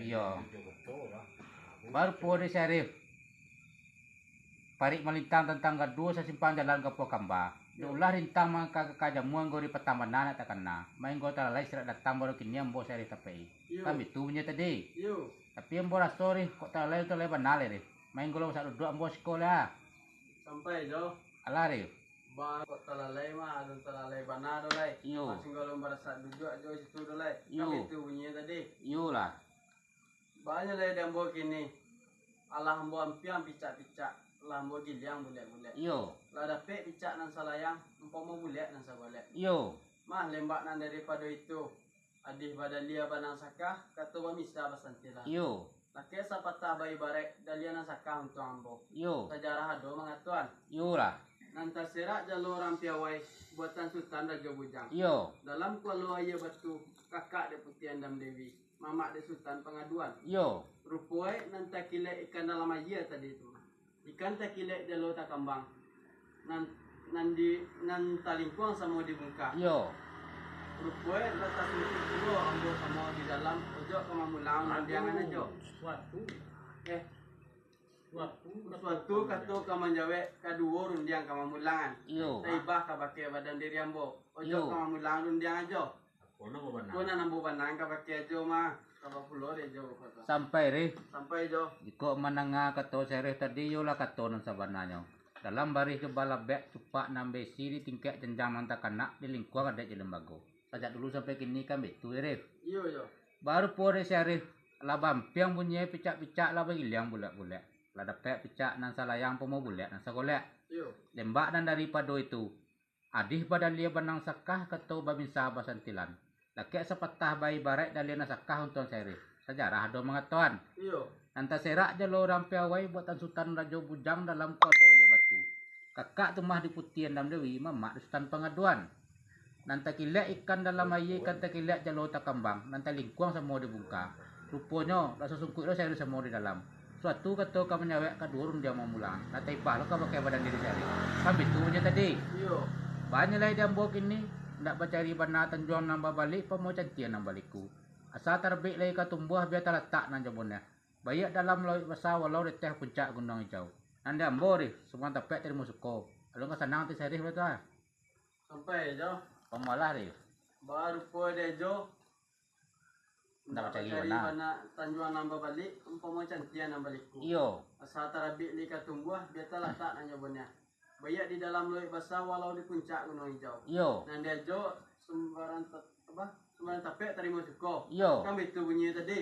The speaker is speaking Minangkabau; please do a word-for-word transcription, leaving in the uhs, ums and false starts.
Iyo. Baru pulo dek Syarif. Parik malintang tantang gaduah sasimpang jalan ka Puah Kamba. Dek ulah rintang mangka ka jamuang gori patang bana nak takana. Mainggo talalai sirak datang baru kini ambo Syarif tapek i. Iyo. Kan bitu bunyi tadi. Iyo. Tapi ambo raso rih, kok talalai tu talalai bana lai rih. Mainggo lo sak duduak ambo siko lah. Sampai jo. Alah rih. Ba kok talalai mah, alun talalai bana do lai. Iyo. Masih kalau marasak duduak jo situ do lai. Iyo. Kan bitu bunyi tadi. Iyolah. Banyak lai di ambo kini. Alah ambo ampiang picak-picak, lah ambo giliang bulek-bulek. Iyo. Lah dapek picak nan salayang, umpamo bulek nan sagolek. Iyo. Mah lembak nan daripado itu, adih badalia banang sakah, kato bamisa basantilan. Iyo. Lakek sapatah baibaraik, dalia nan sakah untuang ambo. Iyo. Sajarah ado mangatoan. Iyolah. Nan taserak jalo urang piawai, buatan Sutan Rajo Bujang. Iyo. Dalam kualo aia batu, kakak dek Puti Andam Dewi, mamak dek Sutan Pangaduan. Iyo. Rupo e nan takilek ikan dalam aia tadi tu. Ikan takilek jalo takambang. Nan, nan di, nan talingkuang samo di bungka. Iyo. Rupo e lah tasungkuik juo ambo samo di dalam, ojok ka mamulang rundiangan ajo. Suatu. Eh. Suatu, suatu kato ka manjawek, kaduo rundiang ka mamulangan. Iyo. Taibah ka bakeh badan diri ambo. Ojok Iyo. Ka mamulang rundiang ajo. Ko nan ambo banang ka bakeh ajo mah. Ka bapulo dek jo. Sampai rih. Sampai jo. Jikok mandanga kato Syarif tadi, iyolah kato nan sabananyo. Dalam barih jo balabek cupak nan baisi di tingkek janjang nan takanak di lingkuang adaik jo lembago. Sajak dulu sampai kini kan bitu, Rif. Iyo, iyo. Baru pulo dek Syarif, lah baampiang bunyi picak-picak lah bagiliang bulek-bulek. Lah dapek picak nan salayang umpamo bulek nan sagolek. Iyo. Lembak nan daripado itu, adih badalia banang sakah kato bamisa basantilan. Lakek sapatah baibaraik dalia nan sakah untuang Syarif. Sajarah ado mangatoan. Iyo. Nan taserak jalo urang piawai buatan Sutan Rajo Bujang dalam kualo aia batu. Kakak tu mah di Puti Andam Dewi, mamak di Sutan Pangaduan. Nan takilek ikan dalam aia, ikan takilek jalo takambang, nan talingkuang samo di bungka. Ruponyo, lah sasungkuik lo Syarif samo di dalam. Suatu kato ka manyawek, kaduo rundiang mamulang, lah taibah lo ka bakeh badan diri Syarif. Kan bitu bunyi tadi. Iyo. Banyak lai di ambo kini, ndak bacari bana tanjuang nan babalik, umpamo cantiang nan baliku. Asa tarabik lai ka tumbuah, bia talatak nan jo boneh. Baiak dalam lauik basa, walau di ateh puncak gunuang ijau. Nan di ambo, Rif, sumurang tapek tarimo suko. Alun ka sanang ati Syarif lah tu, ah. Sampai jo. Pamalah, Rif. Barupo dek jo. Ndak bacari bana. Tanjuang nan babalik, umpamo cantiang nan baliku. Iyo. Asa tarabik lai ka tumbuah, bia talatak nan jo boneh. Baiak di dalam lauik basa, walau di puncak gunuang ijau. Iyo. Nan di ajo sumbarang ta-, apa? Sumbarang tapek tarimo suko. Iyo. Kan bitu bunyi tadi.